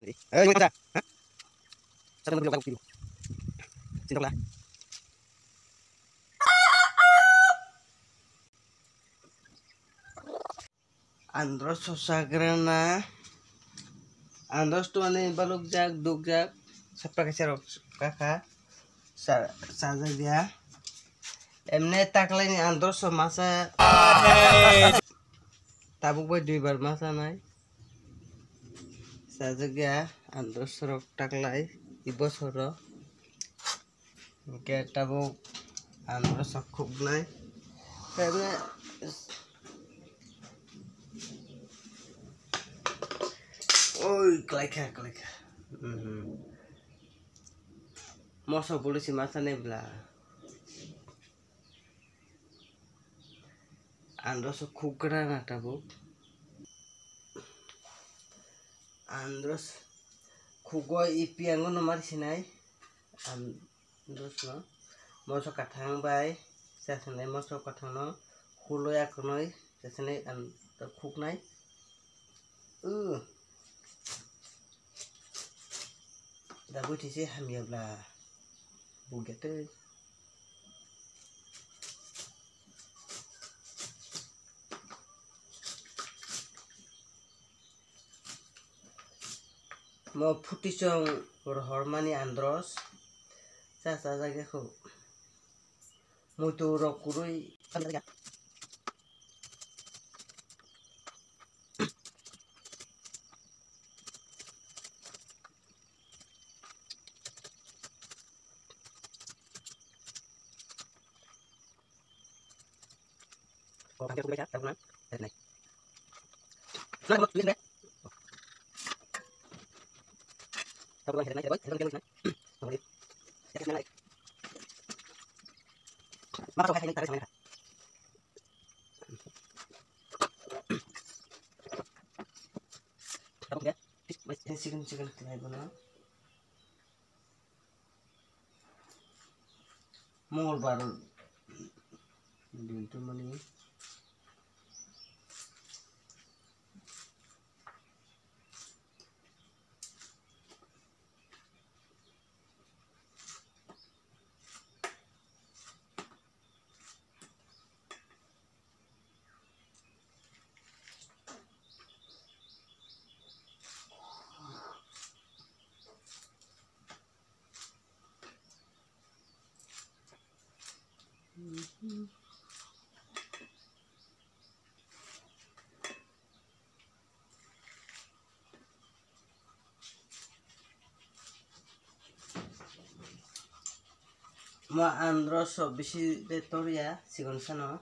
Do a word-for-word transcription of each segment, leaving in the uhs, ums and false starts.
Eh, ini kita. Hah? Satu lagi, satu lagi. Sini lah. Andros sosagrana. Andros tu ani baluk jak, duk jak. Sapra kaisa rok kaka. Sa-, sajak ya. Emne taklai ni andros so masa. Tabuk bai dui bar masa nai. Sajak ya andros rok taklai. Ibo soro. Hingke tabuk ang oro sok khuknai. Khe, oi, klaikha, klaikha. Mhm. Moso bolo si masa ne bla. Andros khukgra na tabuk. Andros khugo ipi ango no mar sinai. Andros no moso kathang bai chasinai, moso kathang no huloi akonoi chasinai ang khuknai. Uh. Da buithisi hamya bla. Bugya tei. Mo phutisong rohormani andros. Cha cha jagya kho. Muitu rok kurui. Chicken, chicken khlai bono. Mongolbar din tumani. Mo andro so bisi de toria sigon sano.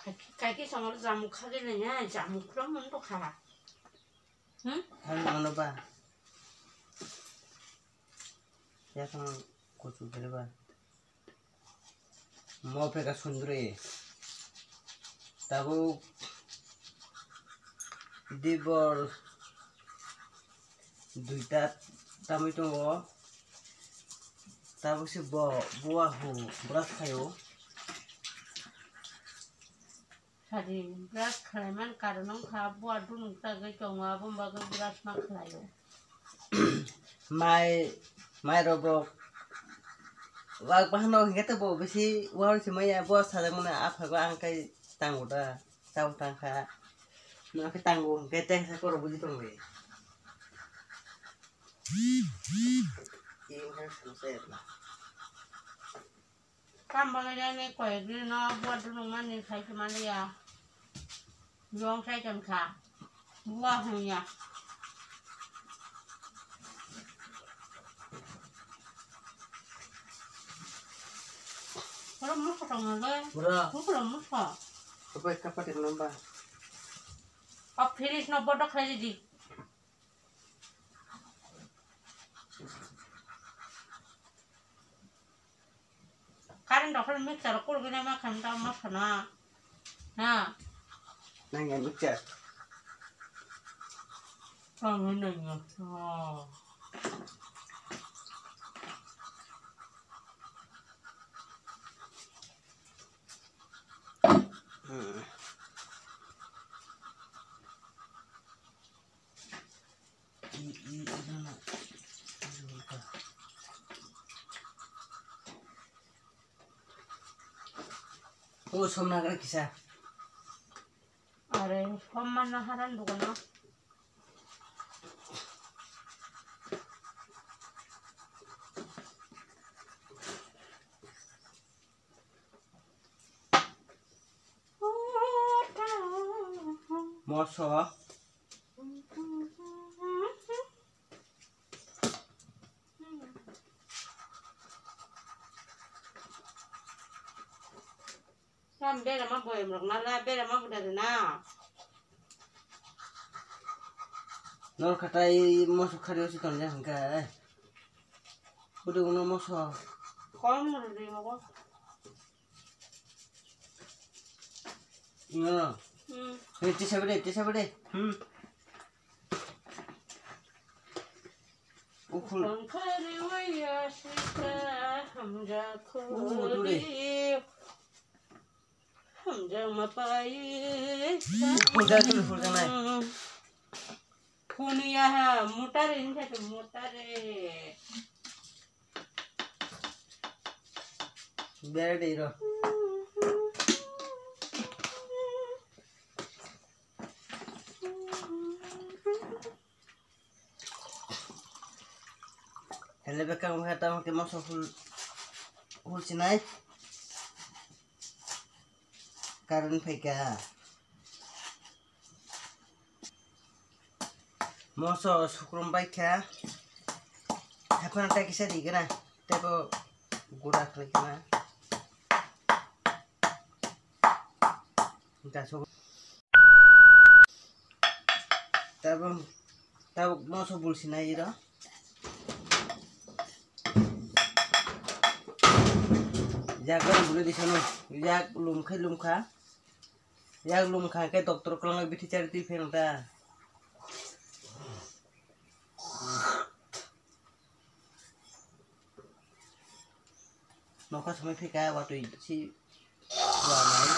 Kaiki, kaiki songo jamu khagwi nanya, jamu khulong mun to kha. Hmm? Hal mano ba. Ya kang kuchu kere ba. Mo peka sundre. Tabuk dibor duita tamui tongo. Tabuk se bo buahu brush khaio. Sadi brush khlaiman karon wngkha, buar dunuk tagwi tongo, aboni bagwi brush ma khlaio. Mai, mai rok bo wak bahano hingke tei bo bisi wahor se maya, bo sajak mano aphai bo ang kai tango da, chao tangkha. No khe tango hingke tei sa koro buji tongwi. Tamo nang koyek din no buar dunuk mani sai se mani ya. Yong sai tong kha. Buar hung ya. Oro musa tong le. Bro. Bukro musa. Apa kapat yang nambah? O fridge no bodok khai di. Current rok phano mixer rok kulugwi nai ma khaim ta ma sana. Ha. Nang ya mixer. Ang nang ya. Oh. Hmm. O somna gara kisa. Are, hom manna haran dukono. Moso. Tam berama boyam rok nala berama buda de na. Nor khatai moso khari osi tonjak hwnkhe. Budu no moso. Kom rwdi mogo. Ingano. Hmm. Hei, tisa bede, tisa bede. Hmm. Ukhul. Tongkhari waya sika hamja khuri. Ukhul dure. Hamja mapai. Ukhul da dure, ukhul da nai. Phone ya ha, motare, ini satu motare. Bere de iro. Hele beka wngkha tamo khe moso hul, hul sinai. Current phaikha. Moso sukrum baikha. Haphano tai kisa digana. Tebo gura khlaikha. Tasuk. Tabuk, tabuk moso bulsinai iro. Yak bari buli disano. Yak lumkhai lumkha. Yak lumkha khe doctor kwlangwi bithi chari twi pheno ta. Nokha samai phika watwi si wanai.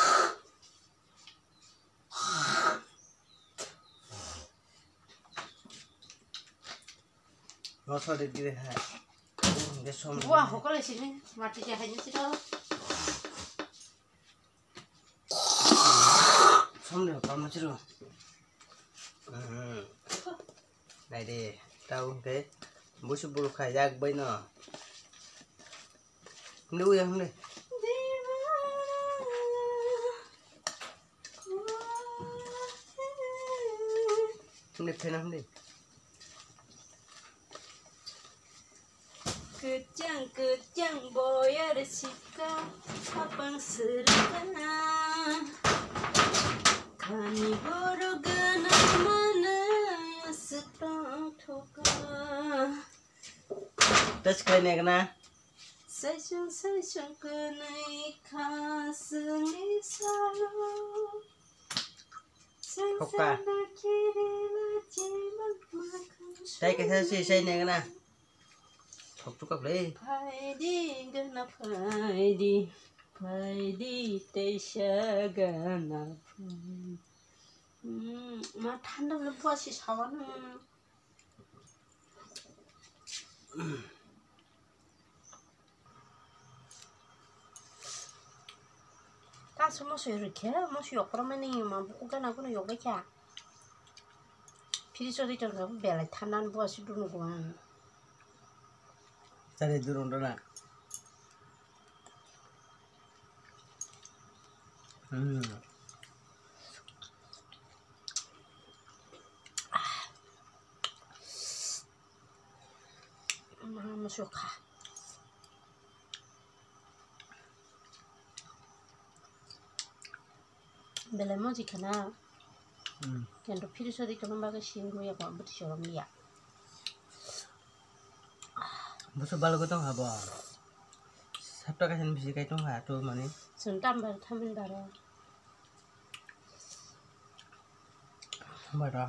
Noso de dire hai. Hingke som. Wah, hokole sini mati ke hanya sih. Somni hokam na chiro. Nai de, tau hingke busu bulu kha yak bai no. Himde uya himde. Himde phena himde. Kwchang kwchang boyar sika hapang sirka. Khani boro gana mana swtang thoka. Touch khlai nai gana. Saisung saisung kwnwi kha swngni salo. Hoka. Tai kaisa se sai neng na. Thok thok kap le. Phaidi gana phaidi, phaidi teisa gana phaidi. Hmm, ma thanda le bwsi sawan. Kaso mosoi rwkhe, mosoi okkormani ma bukugo gana gano yokbaikha. Fridge o ri tongkha, belai thanda ni bwsi dunugo ang. Chari durung rwna. Hmm. Mama sukha. Belai moji khana. Hmm. Kento fridge o ri tongma bagwi simi ya ko buti sorom ya. Busu balogo tong habo. Sapta kaisa ni bisi kai tong ha to mani. Chwng tam bar thamin baro. Baro.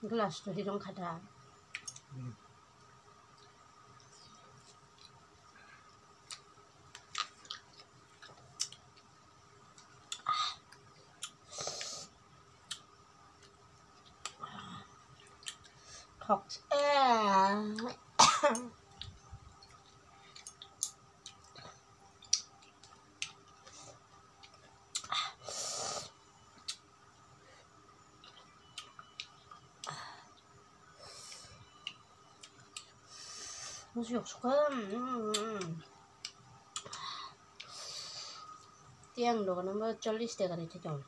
Glass to hirong khata. Hmm. Tok. Musu yok suka. Tiang dogan bo chollis taka ni thai tongo.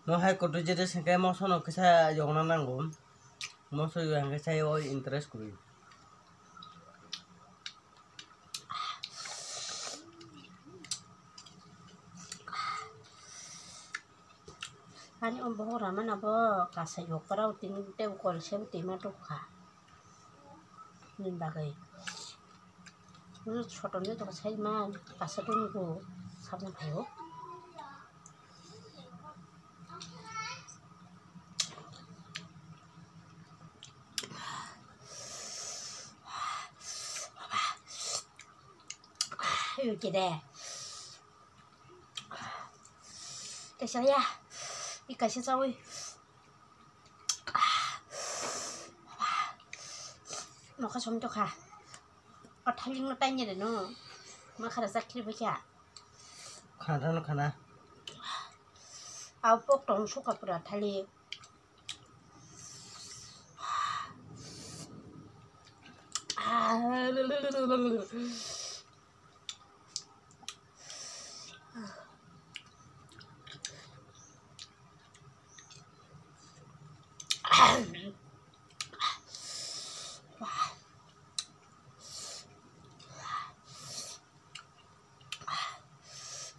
No hai kutu jete sengke moso no kisa yogna nango. Moso yo hingke sai o interest kuri. Ani o bohok rama na bo kasai yok parao tini tei kol se bo tima tukha. Ni bagwi. Soton de to sai ma kasa tong ko sabon phaio. Ayo kide. Kaisa ya. I kaisa chawi. Nokha som tokha. O thaling no taini de no. Ma khara chakri bokya. Khana no khana. Au pok tong suka pura thali.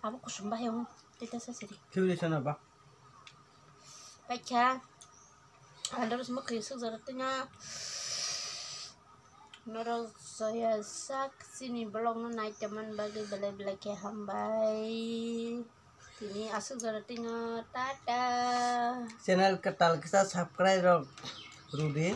Abo kusum bahai ang tete sasiri. Kiri sana ba. Paikha. Andorok sumuk khe suk jora tino. Norok joya sak chini vlog no nai tongmani bagwi belai belai khe hambai. Tini aswk jora tino, tata. Channel kwtal kisa subscribe rok rwdi.